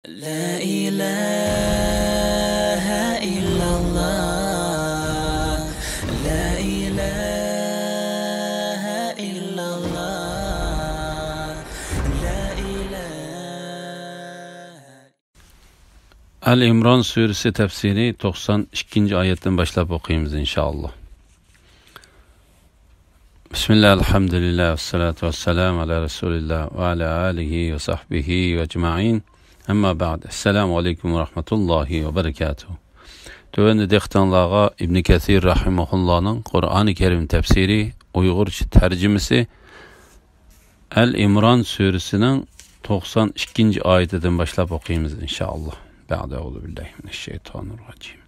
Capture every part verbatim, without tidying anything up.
لا إله إلا الله. لا إله إلا الله. لا إله. ئەل ئىمران سۈرىسى تەپسىرى توقسان ئىككىنچى ئايەتتىن باشلاپ ئوقۇيمىز، ئىنشائاللا. بىسمىللا، ئەلھەمدۇلىللا، ۋەسسالاتۇ ۋەسسالامۇ ئالا رەسۇلىللا ۋە ئالا ئالىھى ۋە سەھبىھى ۋە ئەجمەئىن. ئەمما بەئد. ئەسسالامۇ ئەلەيكۇم ۋە رەھمەتۇللاھى ۋە بەرەكاتۇھ. تۆۋەندە دىققىتىڭلارغا ئىبنى كەسىر رەھىمەھۇللانىڭ قۇرئانى كەرىم تەپسىرى، ئۇيغۇرچە تەرجىمىسى، ئەل ئىمران سۈرىسىنىڭ توقسان ئىككىنچى ئايىتىدىن باشلاپ ئوقۇيمىز، ئىنشائاللا. بەئدە، ئەئۇزۇ بىللاھى مىنەششەيتانىر راجىم.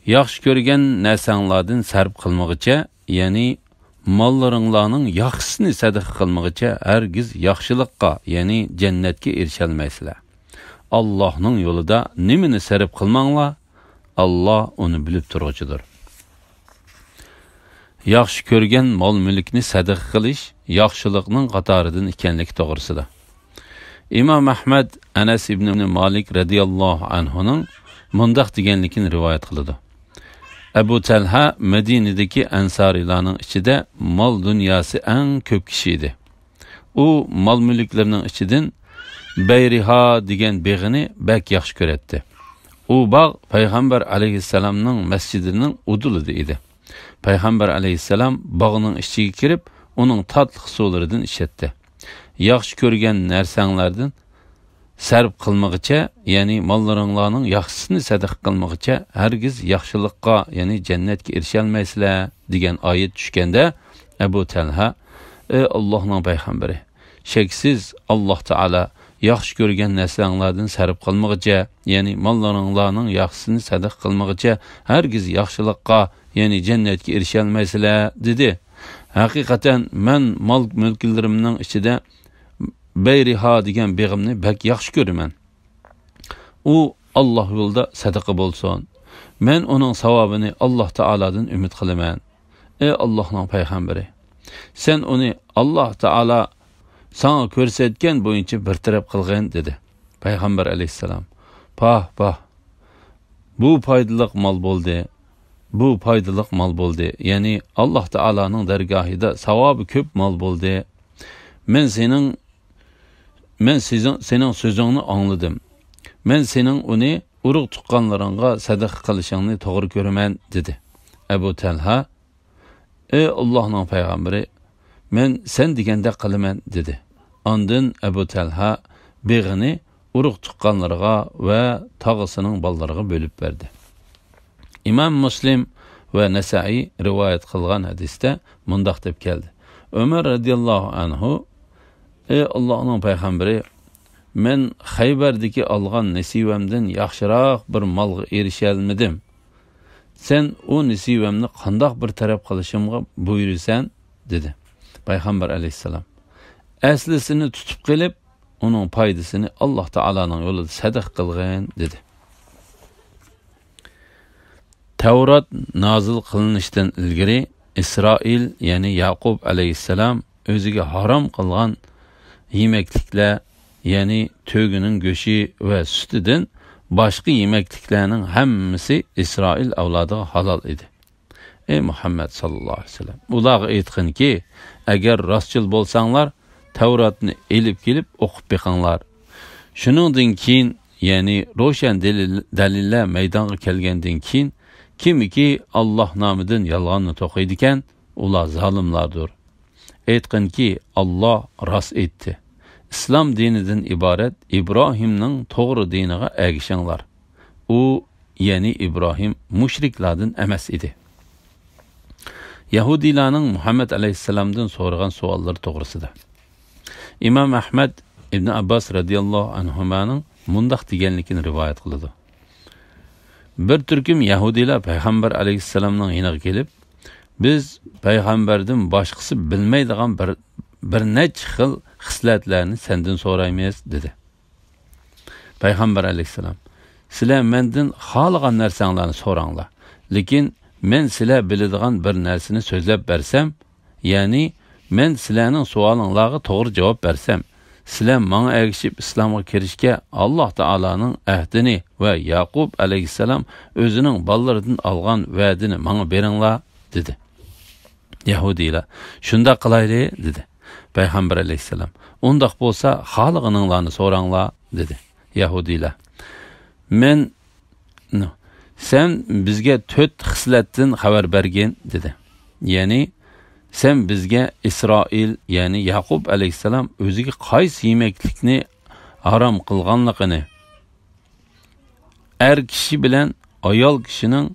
ياخشى كۆرگەن نەرسەڭلاردىن سەرپ قىلمىغىچە، يەنى ماللىرىڭلارنىڭ ياخشىسىنى سەدىقە قىلمىغىچە ھەرگىز ياخشىلىققا، يەنى جەننەتكە ئېرىشەلمەيسىلەر. ئاللاھنىڭ يولىدا نېمىنى سەرپ قىلماڭلار، ئاللا ئۇنى بىلىپ تۇرغۇچىدۇر. ياخشى كۆرگەن مال-مۈلۈكنى سەدىقە قىلىش ياخشىلىقنىڭ قاتارىدىن ئىكەنلىكى توغرىسىدا. ئىمام ئەھمەد ئەنەس ئىبنى مالىك رەزىياللاھۇ ئەنھۇنىڭ مۇنداق دېگەنلىكىنى رىۋايەت قىلىدۇ. ئەبۇ تەلھە مەدىنىدىكى ئەنسارىيلارنىڭ ئىچىدە مال-دۇنياسى ئەڭ كۆپ كىشى ئىدى. ئۇ مال-مۈلۈكلىرىنىڭ ئىچىدىن بەيرىھا دېگەن بېغىنى بەك ياخشى كۆرەتتى. ئۇ باغ پەيغەمبەر ئەلەيھىسسالامنىڭ مەسچىدىنىڭ ئۇدۇلىدا ئىدى. پەيغەمبەر ئەلەيھىسسالام باغنىڭ ئىچىگە كىرىپ، ئۇنىڭ تاتلىق سۇلىرىدىن ئىچەتتى. ياخشى كۆرگەن نەرسەڭلاردىن سەرپ قىلمىغىچە، يەنى ماللىرىڭلارنىڭ ياخشىسىنى سەدىقە قىلمىغىچە، ھەرگىز ياخشىلىققا، يەنى جەننەتكە ئېرىشەلمەيسىلەر، دېگەن ئايەت چۈشكەندە، ئەبۇ تەلھە، ئى ئاللاھنىڭ پەيغەمبىرى، شەكسىز ئاللاھ تائالا ياخشى كۆرگەن نەرسەڭلاردىن سەرپ قىلمىغىچە، يەنى ماللىرىڭلارنىڭ ياخشىسىنى سەدىقە قىلمىغىچە، ھەرگىز ياخشىلىققا، يەنى جەننەتكە ئېرىشەلمەيسىلەر، دېدى. ھەقىقەتەن مەن مال-مۈلكلىرىمنىڭ ئىچىدە بەيرىھا دېگەن بېغىمنى بەك ياخشى كۆرىمەن. ئۇ ئاللاھ يولىدا سەدىقە بولسۇن. مەن ئۇنىڭ ساۋابىنى ئاللاھ تائالادىن ئۈمىد قىلىمەن. ئى ئاللاھنىڭ پەيغەمبىرى، سەن ئۇنى ئاللاھ تائالا ساڭا كۆرسەتكەن بويىچە بىر تەرەپ قىلغىن، دېدى. پەيغەمبەر ئەلەيھىسسالام، پاھ، پاھ، بۇ پايدىلىق مال بولدى، بۇ پايدىلىق مال بولدى، يەنى ئاللاھ تائالانىڭ دەرگاھىدا ساۋابى كۆپ مال بولدى. مەن سېنىڭ، مەن سىزىڭ، سېنىڭ سۆزۈڭنى ئاڭلىدىم. مەن سېنىڭ ئۇنى ئۇرۇق-تۇغقانلىرىڭغا سەدىقە قىلىشىڭنى توغرا كۆرىمەن، دېدى. ئەبۇ تەلھا، ئى ئاللاھنىڭ پەيغەمبىرى، مەن سەن دېگەندەك قىلىمەن، دېدى. ئاندىن ئەبۇ تەلھا بېغىنى ئۇرۇق-تۇغقانلىرىغا ۋە تاغىسىنىڭ بالىلىرىغا بۆلۈپ بەردى. ئىمام مۇسلىم ۋە نەسائىي رىۋايەت قىلغان ھەدىستە مۇنداق دەپ كەلدى: ئۆمەر رەزىياللاھۇ ئەنھۇ، ئى ئاللاھنىڭ پەيغەمبىرى، مەن خەيبەردىكى ئالغان نېسىۋەمدىن ياخشىراق بىر مالغا ئېرىشەلمىدىم. سەن ئۇ نېسىۋەمنى قانداق بىر تەرەپ قىلىشىمغا بۇيرۇيسەن؟ دېدى. پەيغەمبەر ئەلەيھىسسالام، ئەسلىسىنى تۇتۇپ قېلىپ، ئۇنىڭ پايدىسىنى ئاللاھ تائالانىڭ يولىدا سەدىقە قىلغىن، دېدى. تەۋرات نازىل قىلىنىشتىن ئىلگىرى ئىسرائىل، يەنى يەقۇب ئەلەيھىسسالام ئۆزىگە ھارام قىلغان يېمەكلىكلەر، يەنى تۆگىنىڭ گۆشى ۋە سۈتىدىن باشقا يېمەكلىكلەرنىڭ ھەممىسى ئىسرائىل ئەۋلادىغا ھالال ئىدى. ئەي مۇھەممەد ساللاللاھۇ ئەلەيھى ۋەسەللەم، ئۇلارغا ئېيتقىنكى، ئەگەر راستچىل بولساڭلار، تەۋراتنى ئېلىپ كېلىپ ئوقۇپ بېقىڭلار. شۇنىڭدىن كېيىن، يەنى روشەن دەلىل-، دەلىللەر مەيدانغا كەلگەندىن كېيىن، كىمكى ئاللاھ نامىدىن يالغاننى توقۇيدىكەن، ئۇلار زالىملاردۇر. ئېيتقىنكى، ئاللاھ راست ئېيتتى. ئىسلام دىنىدىن ئىبارەت ئىبراھىمنىڭ توغرا دىنىغا ئەگىشىڭلار. ئۇ، يەنى ئىبراھىم، مۇشرىكلاردىن ئەمەس ئىدى. يەھۇدىيلارنىڭ مۇھەممەد ئەلەيھىسسالامدىن سورىغان سوئاللىرى توغرىسىدا. ئىمام ئەھمەد ئىبن ئابباس رەزىياللاھۇ ئەنھۇمانىڭ مۇنداق دېگەنلىكىنى رىۋايەت قىلىدۇ. بىر تۈركۈم يەھۇدىيلار پەيغەمبەر ئەلەيھىسسالامنىڭ يېنىغا كېلىپ، بىز پەيغەمبەردىن باشقىسى بىلمەيدىغان بىر، بىر نەچچە خىل خىسلەتلەرنى سەندىن سورايمىز، دېدى. پەيغەمبەر ئەلەيھىسسالام، سىلەر مەندىن خالىغان نەرسەڭلارنى سوراڭلار، لېكىن مەن سىلەر بىلىدىغان بىر نەرسىنى سۆزلەپ بەرسەم، يەنى مەن سىلەرنىڭ سوئالىڭلارغا توغرا جاۋاب بەرسەم، سىلەر ماڭا ئەگىشىپ ئىسلامغا كىرىشكە ئاللاھ تائالانىڭ ئەھدىنى ۋە ياقۇب ئەلەيھىسسالام ئۆزىنىڭ بالىلىرىدىن ئالغان ۋەدىنى ماڭا بېرىڭلار» دېدى. يەھۇدىيلار: «شۇنداق قىلايلى» دېدى. پەيغەمبەر ئەلەيھىسسالام: «ئۇنداق بولسا خالىغىنىڭلارنى سوراڭلار» دېدى. يەھۇدىيلار: «مەن نو، سەن بىزگە تۆت خىسلەتتىن خەۋەر بەرگىن» دېدى. يەنى سەن بىزگە ئىسرائىل، يەنى ياقۇب ئەلەيھىسسالام ئۆزىگە قايسى يېمەكلىكنى ھارام قىلغانلىقىنى، ئەر كىشى بىلەن ئايال كىشىنىڭ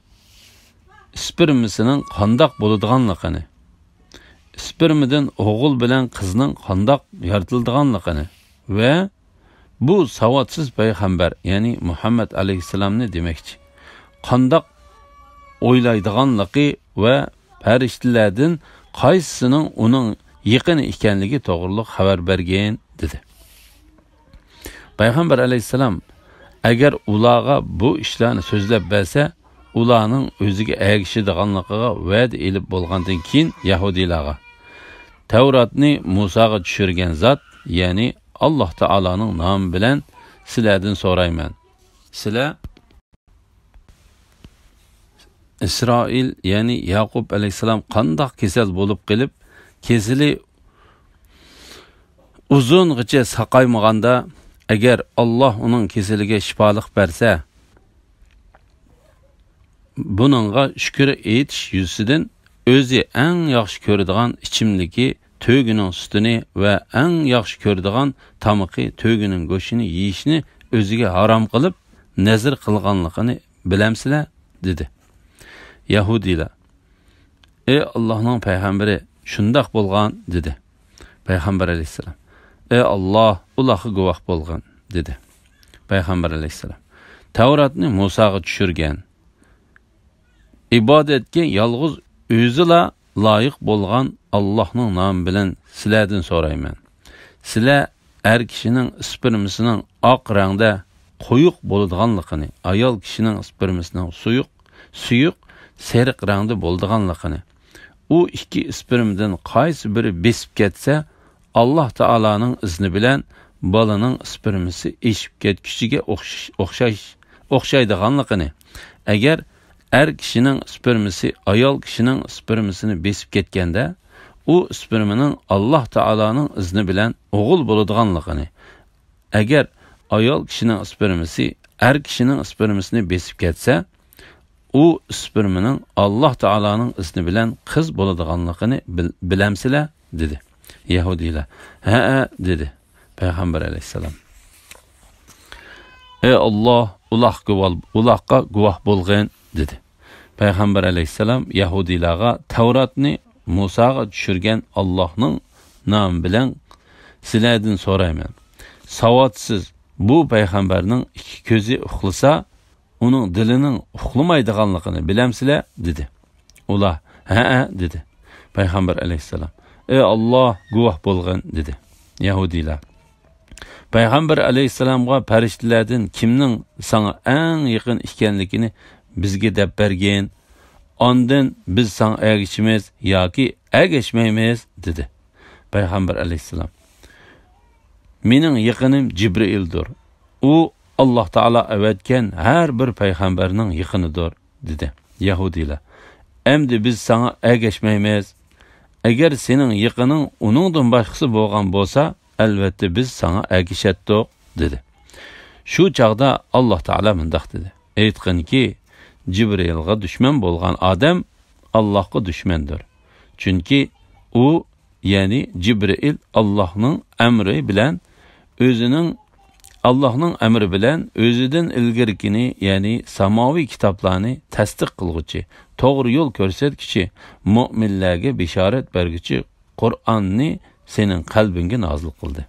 ئىسپېرمىسىنىڭ قانداق بولىدىغانلىقىنى، ئىسپېرمىدىن ئوغۇل بىلەن قىزنىڭ قانداق يارىتىلىدىغانلىقىنى ۋە بۇ ساۋاتسىز پەيغەمبەر، يەنى مۇھەممەد ئەلەيھىسسالامنى دېمەكچى، قانداق ئويلايدىغانلىقى ۋە پەرىشتىلەردىن قايسىسىنىڭ ئۇنىڭ يېقىنى ئىكەنلىكى توغرۇلۇق خەۋەر بەرگىن دېدى. پەيغەمبەر ئەلەيھىسسالام ئەگەر ئۇلارغا بۇ ئىشلارنى سۆزلەپ بەرسە، ئۇلارنىڭ ئۆزىگە ئەگىشىدىغانلىقىغا ۋەدە ئېلىپ بولغاندىن كېيىن يەھۇدىيلارغا: «تەۋراتنى مۇساغا چۈشۈرگەن زات، يەنى ئاللاھ تائالانىڭ نامى بىلەن سىلەردىن سورايمەن. سىلەر ئىسرائىل، يەنى ياقۇب ئەلەيھىسسالام قانداق كېسەل بولۇپ قېلىپ، كېسىلى ئۇزۇنغىچە ساقايمىغاندا، ئەگەر ئاللاھ ئۇنىڭ كېسىلىگە شىپالىق بەرسە، بۇنىڭغا شۈكۈر ئېيتىش يۈزىسىدىن ئۆزى ئەڭ ياخشى كۆرىدىغان ئىچىملىكى تۆگىنىڭ سۈتىنى ۋە ئەڭ ياخشى كۆرىدىغان تامىقى تۆگىنىڭ گۆشىنى يېيىشنى ئۆزىگە ھارام قىلىپ نەزىر قىلغانلىقىنى بىلەمسىلەر؟» دېدى. يەھۇدىيلار: «ئەي ئاللاھنىڭ پەيغەمبىرى، شۇنداق بولغان» دېدى. پەيغەمبەر ئەلەيھىسسالام: «ئەي ئاللاھ، ئۇلاققا گۇۋاھ بولغىن» دېدى. پەيغەمبەر ئەلەيھىسسالام: «تەۋراتنى مۇساغا چۈشۈرگەن، ئىبادەتكە يالغۇز ئۆزىلا لايىق بولغان ئاللاھنىڭ نامى بىلەن سىلەردىن سورايمەن. سىلەر ئەر كىشىنىڭ ئىسپېرمىسىنىڭ ئاق رەڭدە قويۇق بولىدىغانلىقىنى، ئايال كىشىنىڭ ئىسپېرمىسىنىڭ سۇيۇق، سۇيۇق سېرىق رەڭدە بولىدىغانلىقىنى، ئۇ ئىككى ئىسپېرمىدىن قايسى بىرى بېسىپ كەتسە، ئاللاھ تائالانىڭ ئىزنى بىلەن بالىنىڭ ئىسپېرمىسى ئېشىپ كەتكۈچىگە ئوخشاش، ئوخشاش، ئوخشايدىغانلىقىنى، ئەگەر ئەر كىشىنىڭ ئىسپېرمىسى ئايال كىشىنىڭ ئىسپېرمىسىنى بېسىپ كەتكەندە، ئۇ ئىسپېرمىنىڭ ئاللاھ تائالانىڭ ئىزنى بىلەن ئوغۇل بولىدىغانلىقىنى، ئەگەر ئايال كىشىنىڭ ئىسپېرمىسى ئەر كىشىنىڭ ئىسپېرمىسىنى بېسىپ كەتسە، ئۇ ئىسپېرمىنىڭ ئاللاھ تائالانىڭ ئىزنى بىلەن قىز بولىدىغانلىقىنى بىل-، بىلەمسىلەر؟» دېدى. يەھۇدىيلار: «ھەئە» دېدى. پەيغەمبەر ئەلەيھىسسالام: «ئەي ئاللاھ، ئۇلاققا گۇۋاھ، ئۇلاققا گۇۋاھ بولغىن» دېدى. پەيغەمبەر ئەلەيھىسسالام يەھۇدىيلارغا تەۋراتنى مۇساغا چۈشۈرگەن ئاللاھنىڭ نامى بىلەن سىلەردىن سورايمەن. ساۋاتسىز بۇ پەيغەمبەرنىڭ ئىككى كۆزى ئۇخلىسا، ئۇنىڭ دىلىنىڭ ئۇخلىمايدىغانلىقىنى بىلەمسىلەر؟ دېدى. ئۇلار: «ھەئە» دېدى. پەيغەمبەر ئەلەيھىسسالام: «ئەي ئاللاھ، گۇۋاھ بولغىن» دېدى. يەھۇدىيلار: «پەيغەمبەر ئەلەيھىسسالامغا پەرىشتىلەردىن كىمنىڭ ساڭا ئەڭ يېقىن ئىكەنلىكىنى بىزگە دەپ بەرگىن. ئاندىن بىز ساڭا ئەگىشىمىز ياكى ئەگەشمەيمىز» دېدى. پەيغەمبەر ئەلەيھىسسالام: «مېنىڭ يېقىنىم جىبرىئىلدۇر. ئۇ ئاللاھ تائالا ئەۋەتكەن ھەر بىر پەيغەمبەرنىڭ يېقىنىدۇر» دېدى. يەھۇدىيلار: «ئەمدى بىز ساڭا ئەگەشمەيمىز. ئەگەر سېنىڭ يېقىنىڭ ئۇنىڭدىن باشقىسى بولغان بولسا، ئەلۋەتتە بىز ساڭا ئەگىشەتتۇق» دېدى. شۇ چاغدا ئاللاھ تائالا مۇنداق دېدى: «ئېيتقىنكى، جىبرىئىلغا دۈشمەن بولغان ئادەم ئاللاھقا دۈشمەندۇر. چۈنكى ئۇ، يەنى جىبرىئىل، ئاللاھنىڭ ئەمرى بىلەن ئۆزىنىڭ، ئاللاھنىڭ ئەمرى بىلەن ئۆزىدىن ئىلگىرىكىنى، يەنى ساماۋىي كىتابلارنى تەستىق قىلغۇچى، توغرا يول كۆرسەتكۈچى، مۆمىنلەرگە بېشارەت بەرگۈچى قۇرئاننى سېنىڭ قەلبىڭگە نازىل قىلدى.»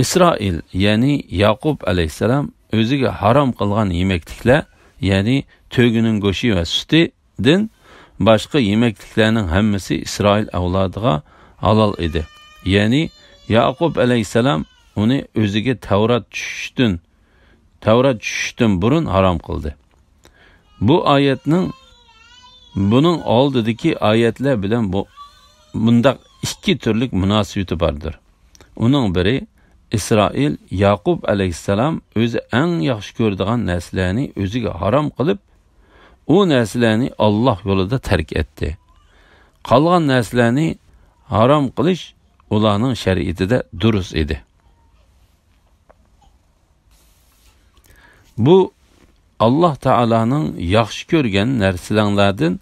ئىسرائىل، يەنى ياقۇب ئەلەيھىسسالام ئۆزىگە ھارام قىلغان يېمەكلىكلەر، يەنى تۆگىنىڭ گۆشى ۋە سۈتىدىن باشقا يېمەكلىكلەرنىڭ ھەممىسى ئىسرائىل ئەۋلادىغا ھالال ئىدى. يەنى ياقۇب ئەلەيھىسسالام ئۇنى ئۆزىگە تەۋرات چۈشۈشتىن، تەۋرات چۈشۈشتىن بۇرۇن ھارام قىلدى. بۇ ئايەتنىڭ بۇنىڭ ئالدىدىكى ئايەتلەر بىلەن بۇ، بۇنداق ئىككى تۈرلۈك مۇناسىۋىتى باردۇر. ئۇنىڭ بىرى، ئىسرائىل ياقۇب ئەلەيھىسسالام ئۆزى ئەڭ ياخشى كۆرىدىغان نەرسىلەرنى ئۆزىگە ھارام قىلىپ، ئۇ نەرسىلەرنى ئاللاھ يولىدا تەرك ئەتتى. قالغان نەرسىلەرنى ھارام قىلىش ئۇلارنىڭ شەرىئىتىدە دۇرۇس ئىدى. بۇ ئاللاھ تائالانىڭ ياخشى كۆرگەن نەرسىلەڭلاردىن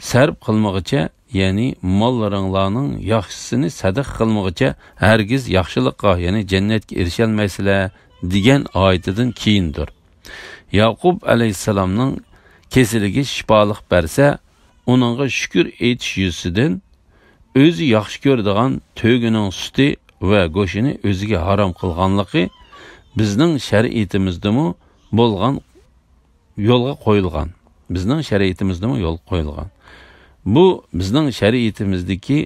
سەرپ قىلمىغىچە، يەنى ماللىرىڭلارنىڭ ياخشىسىنى سەدىقە قىلمىغىچە ھەرگىز ياخشىلىققا، يەنى جەننەتكە ئېرىشەلمەيسىلەر دېگەن ئايىتىدىن كېيىندۇر. ياقۇب ئەلەيھىسسالامنىڭ كېسىلىگە شىپالىق بەرسە، ئۇنىڭغا شۈكۈر ئېيتىش يۈزىسىدىن ئۆزى ياخشى كۆرىدىغان تۆگىنىڭ سۈتى ۋە گۆشىنى ئۆزىگە ھارام قىلغانلىقى بىزنىڭ شەرىئىتىمىزدىمۇ بولغان، يولغا قويۇلغان. بىزنىڭ شەرىئىتىمىزدىمۇ يولغا قويۇلغان. بۇ بىزنىڭ شەرىئىتىمىزدىكى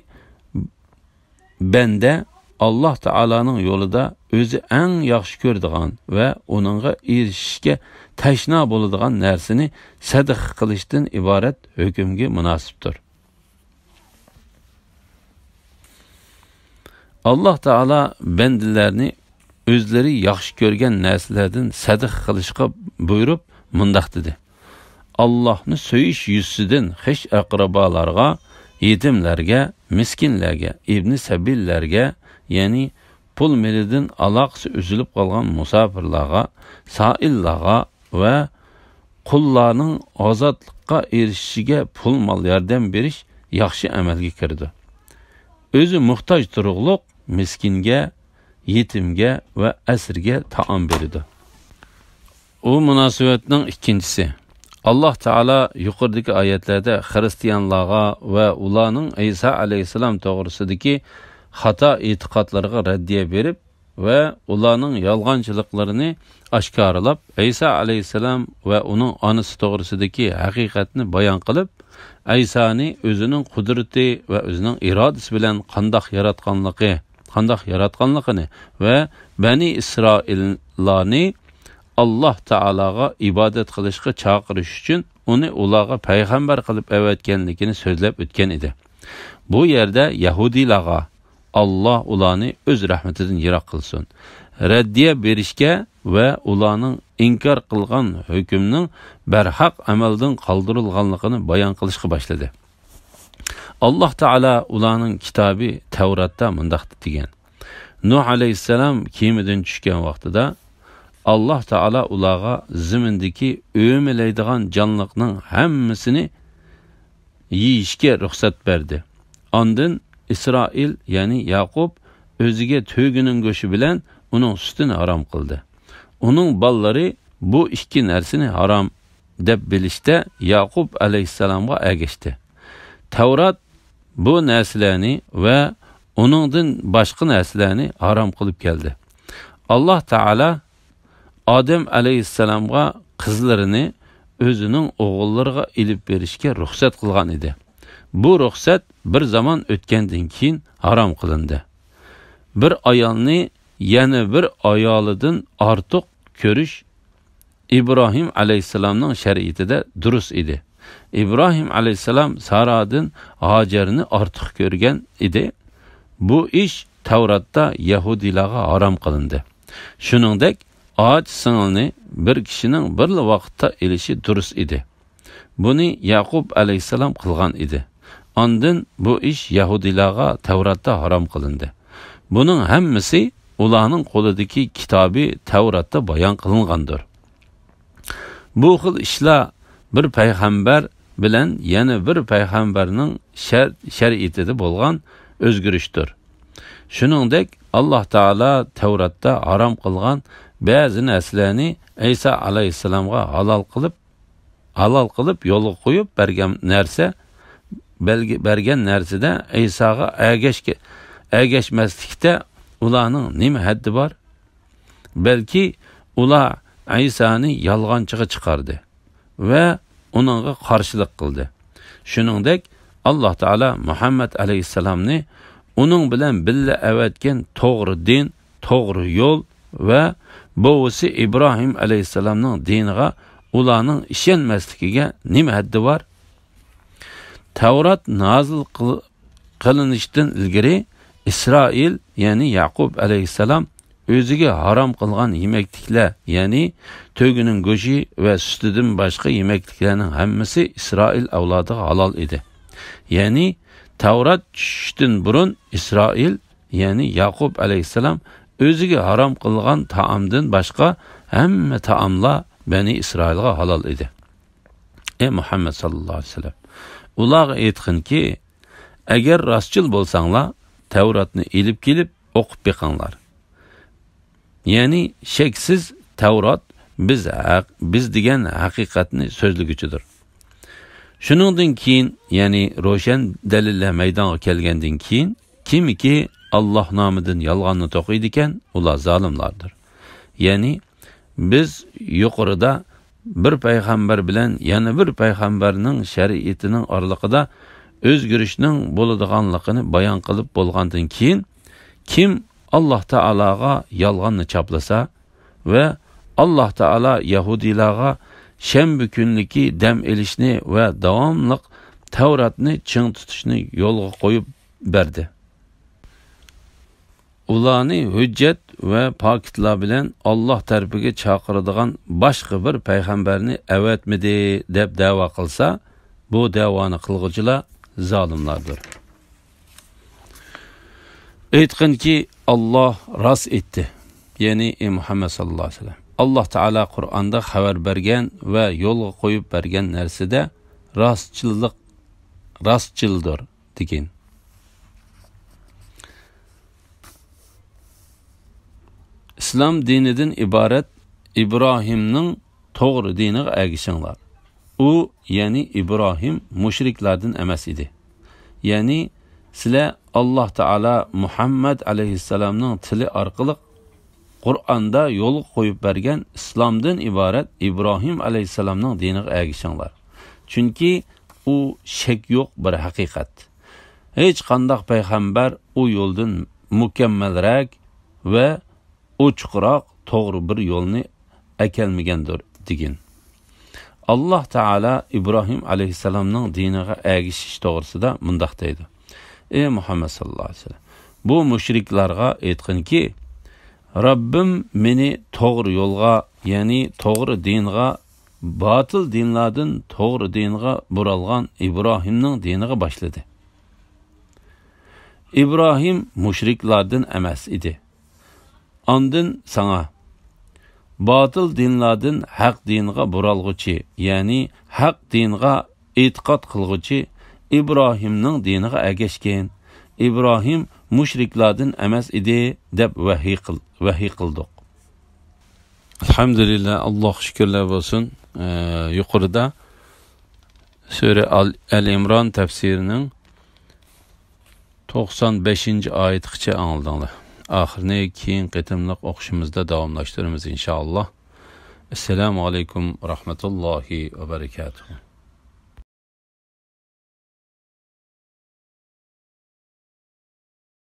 بەندە ئاللاھ تائالانىڭ يولىدا ئۆزى ئەڭ ياخشى كۆرىدىغان ۋە ئۇنىڭغا ئېرىشىشكە تەشنا بولىدىغان نەرسىنى سەدىقە قىلىشتىن ئىبارەت ھۆكۈمگە مۇناسىپتۇر. ئاللاھ تائالا بەندىلەرنى ئۆزلىرى ياخشى كۆرگەن نەرسىلەردىن سەدىقە قىلىشقا بۇيرۇپ، مۇنداق دېدى: «ئاللاھنى سۆيۈش يۈزىسىدىن خىش ئەقرىبالارغا، يېتىملەرگە، مىسكىنلەرگە، ئىبنى سەبىللەرگە، يەنى پۇل مېلىدىن ئالاقىسى ئۈزۈلۈپ قالغان مۇساپىرلارغا، سائىللارغا ۋە قۇللارنىڭ ئازادلىققا ئېرىشىشىگە پۇل مال ياردەم بېرىش ياخشى ئەمەلگە كىرىدۇ. ئۆزى موھتاج تۇرۇقلۇق مىسكىنگە، يېتىمگە ۋە ئەسىرگە تائام بېرىدۇ.» ئۇ مۇناسىۋەتنىڭ ئىككىنچىسى. ئاللاھ تائالا يۇقىرىدىكى ئايەتلەردە خىرىستىيانلارغا ۋە ئۇلارنىڭ ئەيسا ئەلەيھىسسالام توغرىسىدىكى خاتا ئېتىقادلىرىغا رەددىيە بېرىپ ۋە ئۇلارنىڭ يالغانچىلىقلىرىنى ئاشكارىلاپ، ئەيسا ئەلەيھىسسالام ۋە ئۇنىڭ ئانىسى توغرىسىدىكى ھەقىقەتنى بايان قىلىپ، ئەيسانى ئۆزىنىڭ قۇدرىتى ۋە ئۆزىنىڭ ئىرادىسى بىلەن قانداق ياراتقانلىقى، قانداق ياراتقانلىقىنى ۋە بەنى ئىسرائىللارنى ئاللاھ تائالاغا ئىبادەت قىلىشقا چاقىرىش ئۈچۈن ئۇنى ئۇلارغا پەيغەمبەر قىلىپ ئەۋەتكەنلىكىنى سۆزلەپ ئۆتكەن ئىدى. بۇ يەردە يەھۇدىيلارغا، ئاللاھ ئۇلارنى ئۆز رەھمىتىدىن يىراق قىلسۇن، رەددىيە بېرىشكە ۋە ئۇلارنىڭ ئىنكار قىلغان ھۆكۈمنىڭ بەرھەق ئەمەلدىن قالدۇرۇلغانلىقىنى بايان قىلىشقا باشلىدى. ئاللاھ تائالا ئۇلارنىڭ كىتابى تەۋراتتا مۇنداق دېگەن: نۇھ ئەلەيھىسسالام كېمىدىن چۈشكەن ۋاقتىدا، ئاللاھ تائالا ئۇلارغا زېمىندىكى ئۆمىلەيدىغان جانلىقنىڭ ھەممىسىنى يېيىشكە رۇخسەت بەردى. ئاندىن ئىسرائىل، يەنى ياقۇپ، ئۆزىگە تۆگىنىڭ گۆشى بىلەن ئۇنىڭ سۈتىنى ھارام قىلدى. ئۇنىڭ بالىلىرى بۇ ئىككى نەرسىنى ھارام دەپ بىلىشتە ياقۇپ ئەلەيھىسسالامغا ئەگەشتى. تەۋرات بۇ نەرسىلەرنى ۋە ئۇنىڭدىن باشقا نەرسىلەرنى ھارام قىلىپ كەلدى. ئاللاھ تائالا ئادەم ئەلەيھىسسالامغا قىزلىرىنى ئۆزىنىڭ ئوغۇللىرىغا ئېلىپ بېرىشكە رۇخسەت قىلغان ئىدى. بۇ رۇخسەت بىر زامان ئۆتكەندىن كېيىن ھارام قىلىندى. بىر ئايالنى يەنە بىر ئايالىدىن ئارتۇق كۆرۈش ئىبراھىم ئەلەيھىسسالامنىڭ شەرىئىتىدە دۇرۇس ئىدى. ئىبراھىم ئەلەيھىسسالام سارادىن ھاجەرنى ئارتۇق كۆرگەن ئىدى. بۇ ئىش تەۋراتتا يەھۇدىيلارغا ھارام قىلىندى. شۇنىڭدەك ئاچ سىڭىلنى بىر كىشىنىڭ بىرلا ۋاقىتتا ئېلىشى دۇرۇس ئىدى. بۇنى ياقۇپ ئەلەيھىسسالام قىلغان ئىدى. ئاندىن بۇ ئىش يەھۇدىيلارغا تەۋراتتا ھارام قىلىندى. بۇنىڭ ھەممىسى ئۇلارنىڭ قولىدىكى كىتابى تەۋراتتا بايان قىلىنغاندۇر. بۇ خىل ئىشلار بىر پەيغەمبەر بىلەن يەنە بىر پەيغەمبەرنىڭ شەر-، شەرىئىتىدە بولغان ئۆزگىرىشتۇر. شۇنىڭدەك ئاللاھ تائالا تەۋراتتا ھارام قىلغان بەزى نەرسىلەرنى ئەيسا ئەلەيھىسسالامغا ھالال قىلىپ، ھالال قىلىپ يولغا قويۇپ بەرگەن نەرسە، بەلگە-، بەرگەن نەرسىدە ئەيساغا ئەگەشكە-، ئەگەشمەسلىكتە ئۇلارنىڭ نېمە ھەددى بار؟ بەلكى ئۇلار ئەيسانى يالغانچىغا چىقاردى ۋە ئۇنىڭغا قارشىلىق قىلدى. شۇنىڭدەك ئاللاھ تائالا مۇھەممەد ئەلەيھىسسالامنى ئۇنىڭ بىلەن بىللە ئەۋەتكەن توغرا دىن، توغرا يول ۋە بوۋىسى ئىبراھىم ئەلەيھىسسالامنىڭ دىنىغا ئۇلارنىڭ ئىشەنمەسلىكىگە نېمە ھەددى بار؟ تەۋرات نازىل قىل-، قىلىنىشتىن ئىلگىرى ئىسرائىل يەنى يەقۇب ئەلەيھىسسالام ئۆزىگە ھارام قىلغان يېمەكلىكلەر، يەنى تۆگىنىڭ گۆشى ۋە سۈتىدىن باشقا يېمەكلىكلەرنىڭ ھەممىسى ئىسرائىل ئەۋلادىغا ھالال ئىدى. يەنى تەۋرات چۈشۈشتىن بۇرۇن ئىسرائىل، يەنى يەقۇب ئەلەيھىسسالام ئۆزىگە ھارام قىلغان تائامدىن باشقا ھەممە تائاملار بەنى ئىسرائىلغا ھالال ئىدى. ئەي مۇھەممەد ساللاللاھۇ ئەلەيھى ۋەسەللەم، ئۇلارغا ئېيتقىنكى، ئەگەر راستچىل بولساڭلار، تەۋراتنى ئېلىپ كېلىپ ئوقۇپ بېقىڭلار. يەنى شەكسىز تەۋرات بىز ھەق، بىز دېگەن ھەقىقەتنى سۆزلىگۈچىدۇر. شۇنىڭدىن كېيىن، يەنى روشەن دەلىللەر مەيدانغا كەلگەندىن كېيىن، كىمكى ئاللاھ نامىدىن يالغاننى توقۇيدىكەن، ئۇلار زالىملاردۇر. يەنى بىز يۇقىرىدا بىر پەيغەمبەر بىلەن يەنە بىر پەيغەمبەرنىڭ شەرىئىتىنىڭ ئارىلىقىدا ئۆزگىرىشنىڭ بولىدىغانلىقىنى بايان قىلىپ بولغاندىن كېيىن، كىم ئاللاھ تائالاغا يالغاننى چاپلىسا ۋە ئاللاھ تائالا يەھۇدىيلارغا شەنبە كۈنلۈكى دەم ئېلىشنى ۋە داۋاملىق تەۋراتنى چىڭ تۇتۇشنى يولغا قويۇپ بەردى. ئۇلارنى ھۆججەت ۋە پاكىتلار بىلەن ئاللاھ تەرىپىگە چاقىرىدىغان باشقا بىر پەيغەمبەرنى ئەۋەتمىدى، دەپ دەۋا قىلسا، بۇ دەۋانى قىلغۇچىلار زالىملاردۇر. ئېيتقىنكى، ئاللاھ راست ئېيتتى، يەنى ئەي مۇھەممەد ساللاللاھۇ ئەلەيھى ۋەسەللەم، ئاللاھ تائالا قۇرئاندا خەۋەر بەرگەن ۋە يولغا قويۇپ بەرگەن نەرسىدە راستچىللىق، راستچىلدۇر، دېگىن. ئىسلام دىنىدىن ئىبارەت ئىبراھىمنىڭ توغرا دىنىغا ئەگىشىڭلار. ئۇ، يەنى ئىبراھىم مۇشرىكلاردىن ئەمەس ئىدى. يەنى سىلەر ئاللاھ تائالا مۇھەممەد ئەلەيھىسسالامنىڭ تىلى ئارقىلىق قۇرئاندا يولغا قويۇپ بەرگەن ئىسلامدىن ئىبارەت ئىبراھىم ئەلەيھىسسالامنىڭ دىنىغا ئەگىشىڭلار. چۈنكى ئۇ شەك يوق بىر ھەقىقەت. ھېچقانداق پەيغەمبەر ئۇ يولدىن مۇكەممەلرەك ۋە ئوچۇقراق توغرا بىر يولنى ئەكەلمىگەندۇر، دېگىن. ئاللاھ تائالا ئىبراھىم ئەلەيھىسسالامنىڭ دىنىغا ئەگىشىش توغرىسىدا مۇنداق دەيدۇ: ئەي مۇھەممەد ساللاللاھۇ ئەلەيھى ۋەسەللەم، بۇ مۇشرىكلارغا ئېيتقىنكى، رەببىم مېنى توغرا يولغا، يەنى توغرا دىنغا، باتىل دىنلاردىن توغرا دىنغا بۇرالغان ئىبراھىمنىڭ دىنىغا باشلىدى. ئىبراھىم مۇشرىكلاردىن ئەمەس ئىدى. ئاندىن ساڭا، باتىل دىنلاردىن ھەق دىنغا بۇرالغۇچى، يەنى ھەق دىنغا ئېتىقاد قىلغۇچى ئىبراھىمنىڭ دىنىغا ئەگەشكىن. ئىبراھىم مۇشرىكلاردىن ئەمەس ئىدى، دەپ ۋەھىي قىل-، ۋەھىي قىلدۇق. ئەلھەمدۇلىللا، ئاللاھقا شۈكۈرلەر بولسۇن. ئە، يۇقىرىدا سۈرە ئال-، ئەل ئىمران تەپسىرىنىڭ توقسان بەشىنچى ئايەتكىچە ئاڭلىدىڭلار. ئاخىرىنى كېيىنكى قېتىملىق ئوقۇشىمىزدا داۋاملاشتۇرىمىز، ئىنشائاللا. ئەسسالامۇ ئەلەيكۇم ۋە رەھمەتۇللاھى ۋە بەرىكاتۇھۇ.